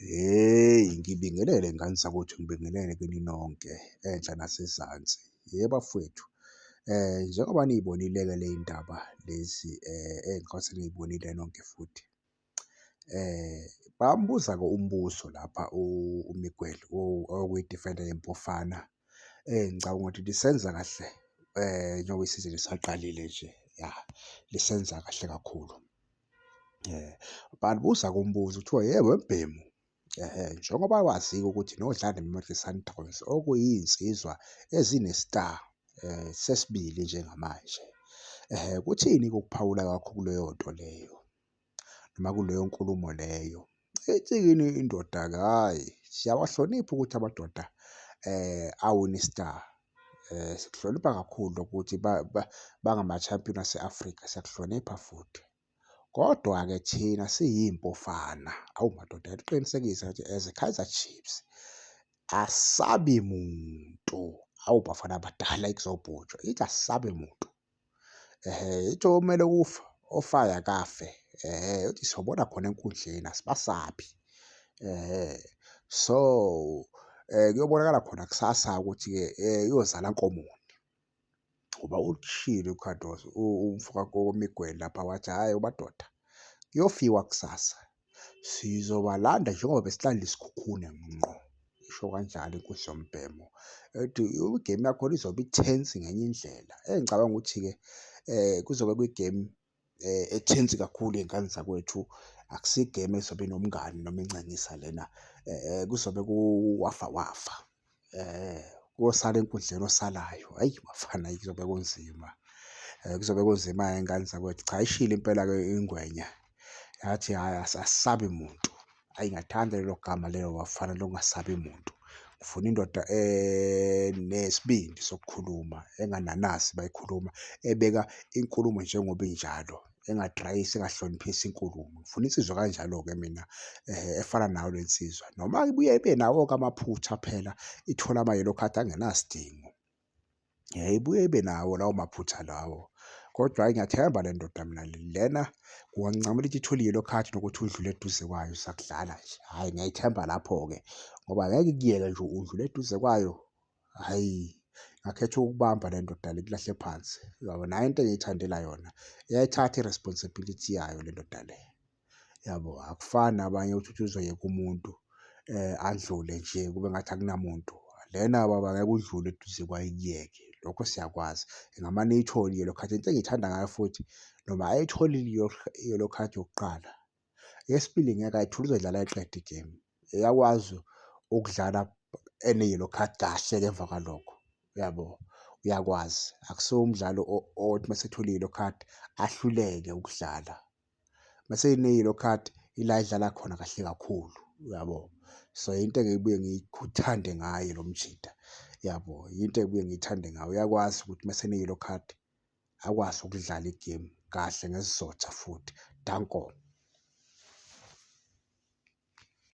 Hheyi, ngibingelele ngane zakwethu, ngibingelele kini nonke enhla nasezansi. Ye bafowethu, njengoba niy'bonile-ke ley'ndaba lezi engicabanga seniy'bonile nonke futhi. Bambuza-ke umbuzo lapha uMiguel okuyi-defender yeMpofana, engicabanga ukuthi lisenza kahle njengoba isizini isaqalile nje, ya, lisenza kahle kakhulu. Balibuza-ke umbuzo kuthiwa, hhe wembhemu, ehhe, njengoba wazi-ke ukuthi nodlala neMamelodi Sundowns okuyinsizwa ezine-star sesibili njengamanje, ehhe, kuthini-ke ukuphawula kwakho kuleyo nto leyo noma kuleyo nkulumo leyo? Ithi-ke indoda-ke, hhayi, siyawahlonipha ukuthi amadoda awina i-star, sikuhlonipha kakhulu ukuthi bangama-champion ase-Afrika, siyakuhlonipha futhi. Kodwa-ke thina siyiMpofana, awu madoda yaliqinisekisa lathi as a Kaizer Chiefs, asabi muntu. Awu bafana abadala kuzobhujwa, ithi asisabi muntu. Ehhe, ithi omele ukufa, ofayo akafe, ehhe, uthi sobona khona enkundleni asibasabi, ehhe. So, kuyobonakala khona kusasa-ke ukuthi-ke iyozala nkomoni ngoba ushilo uCardoso umfoka Miguel lapha wathi, hhayi madoda, kuyofiwa kusasa, sizobalanda njengoba besilanda iSikhukhune ngqo, isho kanjalo inkosi yombhemu. Ethi i-game yakhona izobe i-tense ngenye indlela. Engicabanga ukuthi-ke kuzobe kuyi-game e-tense kakhulu ey'ngane zakwethu, akusiyo i-game ezobe inomngani noma incengisa lena, kuzobe kuwafa wafa, kosala enkundleni osalayo. Hhayi bafana hhayi kuzobe kunzima, kuzobe kunzima-ke ngane zakwethu. Cha ishilo impela-ke ingwenya yathi, hhayi asisabi muntu, hhayi ngiyalithanda lelo gama lelo bafana lokungasabi muntu. Ngifuna indoda enesibindi sokukhuluma, engananazi uma ikhuluma, ebeka inkulumo njengoba injalo, engadrayisi, engahloniphisi inkulumo. Ngifuna insizwa ekanjalo-ke mina efana nayo le nsizwa, noma-ke ibuye ibe nawo-ke amaphutha phela ithole ama-yellow card angenasidingo. Ibuye ibe nawo lawo maphutha lawo, kodwa hhayi ngiyathemba le ndoda mina lena kungancamela ukuthi ithole i-yellow card kunokuthi udlule eduze kwayo sakudlala nje, hhayi ngiyayithemba lapho-ke ngoba ngeke ikuyeke nje udlule eduze kwayo, hhayi. Ngingakhetha ukukubamba le ndoda le ikulahle phansi, uyabo? Nayi into engiyithandela yona, iyayithatha i-responsibility yayo le ndoda le, yabo? Akufani nabanye uthi uzoyeka umuntu adlule nje kube ngathi akunamuntu. Lena baba ngeke udlule eduze kwayo ikuyeke, lokho siyakwazi. Ingamane iyithole i-yellow card. Into engiyithanda ngayo futhi noma ayitholile i-yellow card yokuqala, eyesibili ngeke ayithole uzoyidlala ayiqede i-game. Iyakwazi ukudlala ene-yellow card kahle-ke emva kwalokho, uyabo? Uyakwazi, akusiwo umdlalo othi uma esethole i-yellow card ahluleke ukudlala. Mase ene-yellow card ila edlala khona kahle kakhulu, uyabo? So into engibuye ngikuthande ngaye lo mjita, yabo? Into engibuye ngiyithande ngaye, uyakwazi ukuthi mase ene-yellow card akwazi ukudlala i-game kahle ngesizotha futhi. Danko.